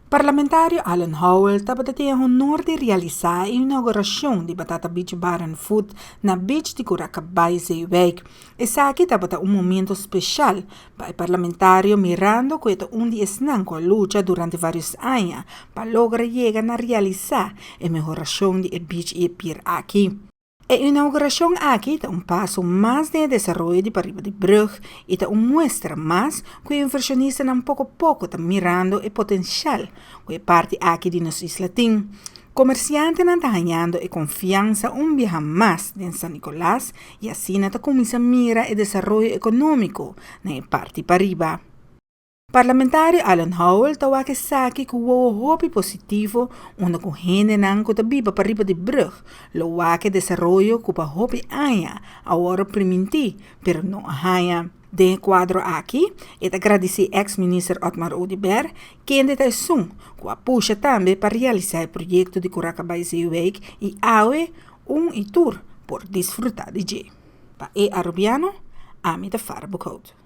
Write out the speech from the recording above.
Parlamentario Alan Howell tabata tin e honor di realisa e inauguracion di Batata Beach Bar and Food na beach di Curacabay, Zeewijk. Esaki tabata un momento special pa e parlamentario mirando cu e ta un di esnan cu a lucha durante varios aña pa logra yega na realisa e mehoracion di e beach y e pier aki. E inauguracion aki ta un paso mas den e desaroyo di pariba di brug y ta un muestra mas cu e inversionistanan poco poco ta mirando e potencial cu e parti aki di nos isla tin. Comerciantenan ta hañando e confiansa un biaha mas den San Nicolas y asina ta cuminsa mira e desaroyo economico na e parti pariba. Parlamentario Alan Howell ta wak esaki ku wowo hopi positivo unda ku hendenan ku ta biba pariba di brug lo wak e desaroyo ku pa hopi aña a wòrdu primintí pero no a haña. Den e kuadro aki e ta gradisí eks minister Otmar Oduber kende ta esun ku a pusha tambe pa realisá e proyekto di Curakabay Zeewijk i awe un i tur por disfrutá di dje. Pa e Arubiano, ami ta Farah Boekhout.